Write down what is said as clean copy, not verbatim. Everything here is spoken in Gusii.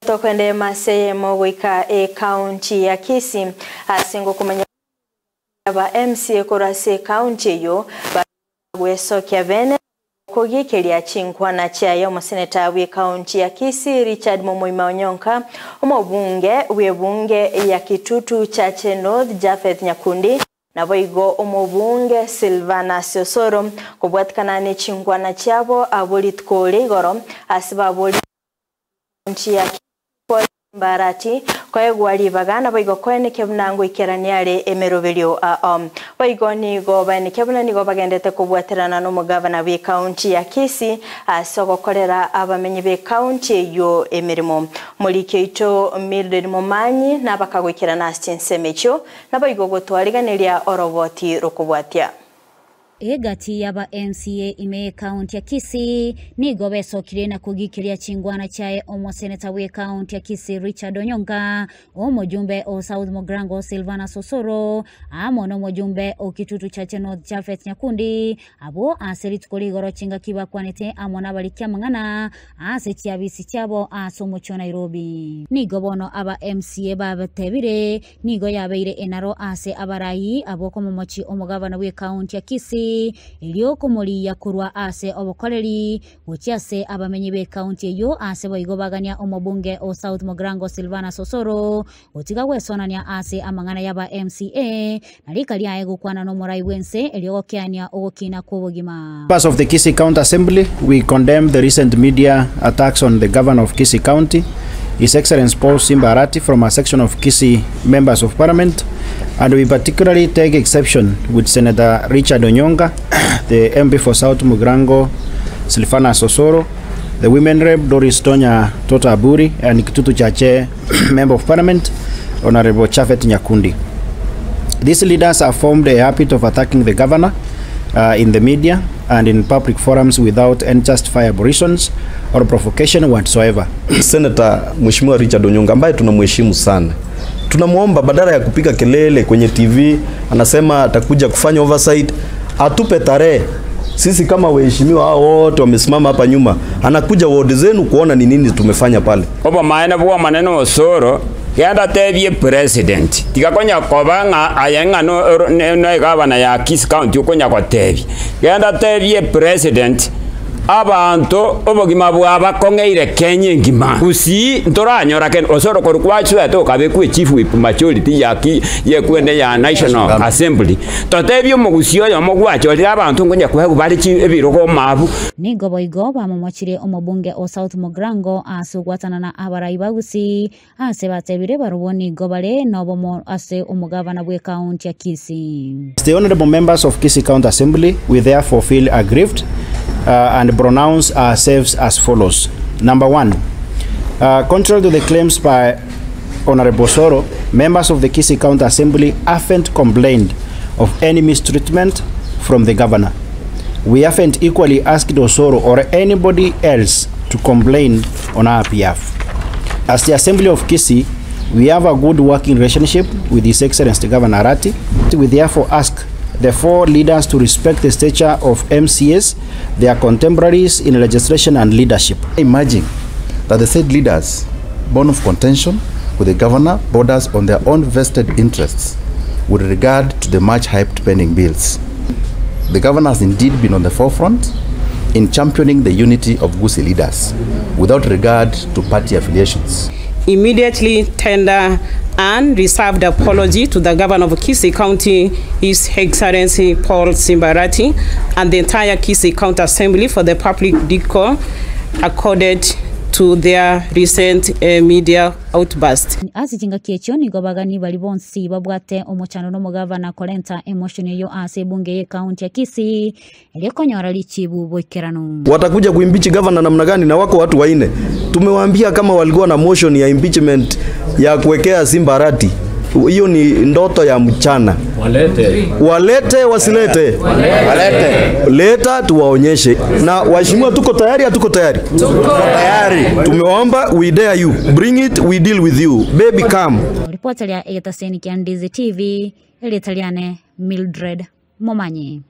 Tokwende mase eyemo goika ekaunti ya Kisii ase ngokomanya ba MCA korwa ase ekaunti eyio bagwesokia bene kogikeria chinkwana chiaye. Omoseneta bw'ekaunti ya Kisii Richard Momoima Onyonka, omobunge bw'ebunge ya Kitutu Chache North Japheth Nyakundi, naboigo omobunge Silvanus Osoro, kobwatikana nechinkwana chiabo abwo rituko ria igoro ase babori kaunti ya Paul Mbarati koegwa ribaga naboigo koenekia buna ngoikerania are emeroberio ao. Boigo nigo baenekia buna nigo bagendete kobwaterana n'omogavana bw'ekaunti ya Kisii ase ogokorera abamenyi b'ekaunti eyio emeremo. Omoriki oito Mildred Momanyi nabakagoikerana ase chinsemo echio naboigo gotwariganeria oroboti rokobwatia. Egati y'aba MCA ime y'ekaunti ya Kisii nigo besokire na kogikeria chingwana chiaye omoseneta bw'ekaunti ya Kisii Richard Onyonka, omojumbe o South Mugirango Silvanus Osoro, amo nomojumbe o Kitutu Chache North Japhet Nyakundi, abwo ase rituko rigoro chingaki bakwanete amo nabariki amang'ana ase chiabisi chiabo ase omochie o Nairobi. Nigo bono aba MCA batebire Nigo yabeire enaro ase abarai abwo komomochie omogabana bw'ekaunti ya Kisii, erio komorigia korwa ase obokoreri gochia ase abamenyi b'ekaunti eyio ase boigo bagania omobunge o South Mugirango Silvanus Osoro gotiga gwesonania ase amang'ana y'aba MCA na rika riaye gokwana nomorai bw'ense erio gokeania ogokina kw'obogima. Members of the Kisii County Assembly, we condemn the recent media attacks on the governor of Kisii County, His Excellency Paul Simba Arati, from a section of Kisii Members of Parliament, and we particularly take exception with Senator Richard Onyonka, the MP for South Mugirango, Silvanus Osoro, the Women Rep Doris Tonya Tota Aburi, and Kitutu Chache Member of Parliament, Honorable Chafet Nyakundi. These leaders have formed a habit of attacking the governor in the media and in public forums without any justifiable reasons or provocation whatsoever. Senator Mheshimiwa Richard Onyonka ambaye tunamheshimu sana, tunamwomba badala ya kupiga kelele kwenye TV, anasema atakuja kufanya oversight, atupe tarehe. Sisi kama waheshimiwa hao wote wamesimama hapa nyuma, anakuja ward zenu kuona ni nini tumefanya pale. Obomaene bw'Omonene Osoro, genda tebie president, tiga konya koba ng'a aye ng'a no no egavana ya Kisii County okonya gotebia. Genda tebie president abanto obogima bwabakong'eire Kenya engima. Gusii ntoranyora kende Osoro korwa kwachwete okabekwa echief whip majority ya ki yekwende ya National Assembly. Totebie omogusii oyomo gwachorire abanto nkonya koegwa bare chi ebirogo omabu. Nigo boigo bamomochirie omobunge o South Mugirango ase ogwatanana abarai ba Gusii ase batebire barobwo nigo bare nobomo ase omogabana bw'ekaunti ya Kisii. As the honorable members of Kisii County Assembly, we therefore feel aggrieved and pronounce ourselves as follows. Number one, contrary to the claims by Honorable Osoro, members of the Kisii County Assembly haven't complained of any mistreatment from the governor. We haven't equally asked Osoro or anybody else to complain on our behalf. As the Assembly of Kisii, we have a good working relationship with His Excellency Governor Arati. We therefore ask the four leaders to respect the stature of MCAs, their contemporaries in legislation and leadership. Imagine that the said leaders, born of contention with the governor, borders on their own vested interests with regard to the much hyped pending bills. The governor has indeed been on the forefront in championing the unity of Gusii leaders without regard to party affiliations. Immediately tender and reserved apology to the governor of Kisii County, His Excellency Paul Simba Arati, and the entire Kisii County Assembly for the public decor accorded to their recent media outburst. Ase chingaki echio nigo bagani baria bonsi babwate omochando nomogavana korenta emotion eyio ase ebunge y'ekaunti ya Kisii erio konyora richibu boikeranu. Watakuja kuimpeach governor namna gani na wako watu waine? Tumewaambia kama walikuwa na motion ya impeachment ya kuwekea Simba Arati, hiyo ni ndoto ya mchana. Walete. Walete wasilete? Walete. Leta tuwaonyeshe. Na waheshimiwa, tuko tayari, hatuko tayari? Tuko tayari. Tumewaomba, we dare you. Bring it, we deal with you. Baby come. Ripota ria egetaseni kia Ndizi TV, erieta riane Mildred Momanyi.